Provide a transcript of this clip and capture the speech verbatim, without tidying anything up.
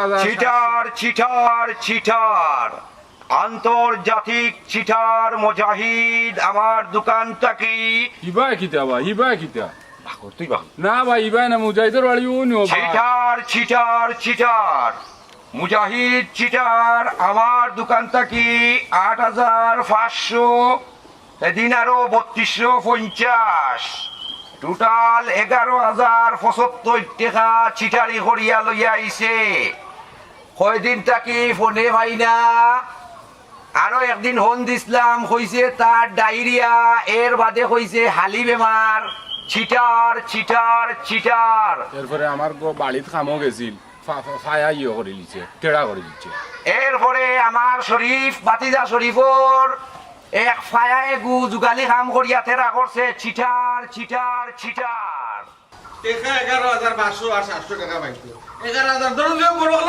Cheater, cheater, cheater. আন্তর্জাতিক চিটার মুজাহিদ আমার দোকান থাকি। ইবায় কিতা বা, ইবায় কিতা? বাকর, তুই বাকর। না বা, ইবায় না, মুজাহিদর বাড়ি অউ নি বা। Cheater, cheater, cheater. Mujahid cheater আমার দোকান থাকি আট হাজার পাঁচশো, এদিন আরো বত্রিশশো পঞ্চাশ, টোটাল এগারো হাজার পঁচাত্তর টেকা চিটারি করিয়া লইয়া আইছে। কয়দিন থাকি ফোনে পাই না, আরো একদিন ফোন দিছলাম, কইছে তার ডায়রিয়া, এর বাদে কইছে হালি বেমার। Cheater, cheater, cheater. এরপরে আমার গো-, বাড়িত কামো গেছিল, ফা-, ফা-, ফায়া ইয়ে করি লিছে, তেড়া করি লিছে। এরপরে আমার শরীফ, ভাতিজা শরীফর এক ফায়া এগু যুগালি কাম করিয়া তেড়া করছে। Cheater, cheater, cheater. টেকা এগারো হাজার পাঁচশো আর সাতশো টেকা পাইতো। এগারো হাজার ধরুন, বড় হলা।